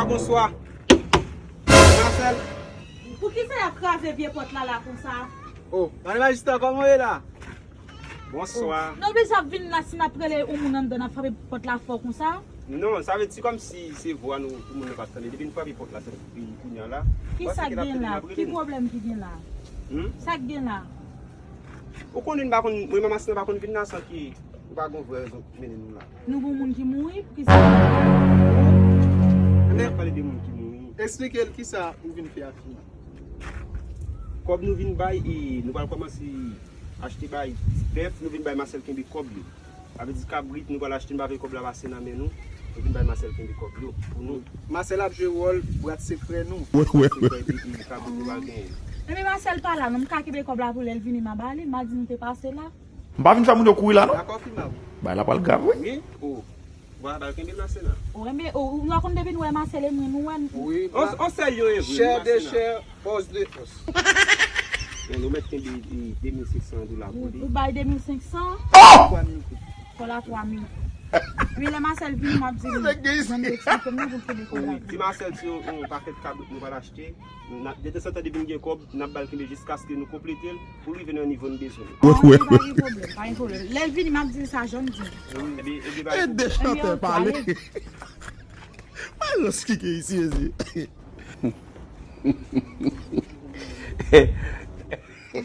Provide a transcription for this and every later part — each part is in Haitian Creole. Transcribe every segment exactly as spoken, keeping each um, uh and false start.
Bonswa. Marcel. Poukisa y ap kraze vye pòt la la konsa? Oh, madan majistra, kòman w ye la? Bonswa. Nou bezwen ap vin la, si n ap rele yon moun anndan, n ap frape pòt la fò konsa? Non, sa vle di kòmsi se vwa nou pou moun nan pa t tande. Depi n frape pòt la, se depi kounye a la. Ki sa k gen la? Ki pwoblèm ki gen la? Hmm? Sa k gen la? Ou konnen n pa konn, mwen, Mama Sina pa konn vin la san ke nou pa gen vrè rezon ki mennen nou la. Nou gon moun ki mouri, poukisa? N ap pale de moun ki mouri. Eksplike l kisa ou vin fè ak fi m. Kòb nou vin bay, e, nou pral kòmanse achte bay bèf, nou vin bay Marcel kenbe kòb yo. Sa vle di kabrit, nou pral achte, nou pa vle kòb la pase nan men nou. Nou vin bay Marcel kenbe kòb yo pou nou. Marcel ap jwe wòl bwat sekrè nou. Wi, wi, wi. Sekrè de, de kabrit nou pral genyen. Ebyen Marcel pa la, non, m ka kenbe kòb la pou lè l vini, m a ba li, m a di nou te pase la. M pa vin fè moun yo kouri la, non. Dakò, fi m a wi. Bagay la pral grav, wi. Wi, o. Vwa, ba l kenbe Marcel la. O, enben, o, ou, nou konn depi nou wè Marcel e mwen, nou wè. Wi. On, on sèl yo e vre, Marcel la. Chè de chè, os de os. Men nou mèt kenbe, e, de mil senk san dola pou li. Ou, ou bay de mil senk san? Oh! Twa mil goud. Kòb la twa mil. Wi, lè Marcel vini, m ap di li. Jan m te eksplike m nan pou l kenbe kòb la. Wi, di Marcel se yon, yon pakèt kabrit nou pral achte. N ap, detanzantan depi n gen kòb, n ap ba l kenbe jiskaske nou konplete l pou l rive nan nivo n bezwen. Ah, ok, pa gen pwoblèm, pa gen pwoblèm. Lè l vini, m ap di l sa, jan m di l. Wi, epi, epi, e de chantè pale. Mwen rans ki gen isi, mezi.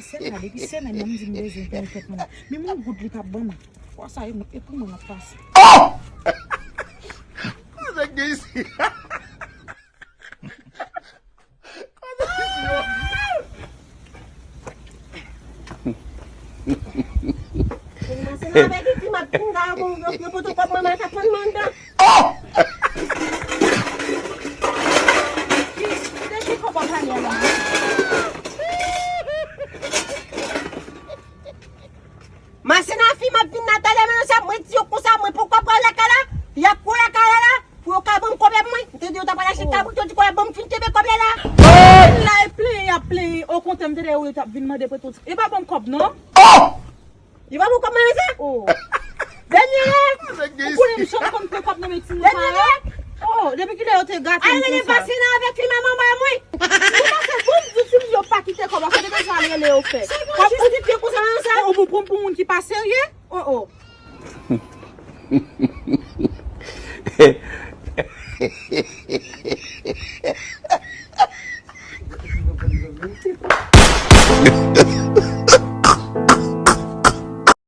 Sèl la, depi semèn nan, m di m bezwen pèl tèt mwen. Menm yon goud li p ap ban m. Fwa sa, e mwen, e pou mwen l ap pase. Oh! Sa k gen isi? Masen avèk iti m ap pinga yo pou yo, yo pote kòb mwen, mwen ka pran manda. De ki kòb w ap pale a la? Masen a fi m ap vin nan talè, men sa mwen di yo konsa, mwen poko pran lakay la, y ap pran lakay la la. Pou yo ka ban m kòb mwen, m te di yo ta pral achte kabrit, yo di kòb ban m fin kenbe kòb la la. Vin la e plenyen y ap plenyen, okontrè m te di yo t ap vin mande prete yon ti, yo pa ban m kòb non. Oh! Yo pa ban m kòb mwen sa? Oh. Dènye lè. Ou konnen m janm konn pran kòb nan men timoun sa yo. Dènye lè. Oh, depi kilè yo te gate m konsa? Ay, rele pase nan avèk fi manman mwen. Ou pase bon di sou yo pa kite kòb la, sa te bezwen al rele yo fè. Sa bon, w ap okipe konsa nan sa? Oh, ou pou pran m pou moun ki pa serye? Oh, oh.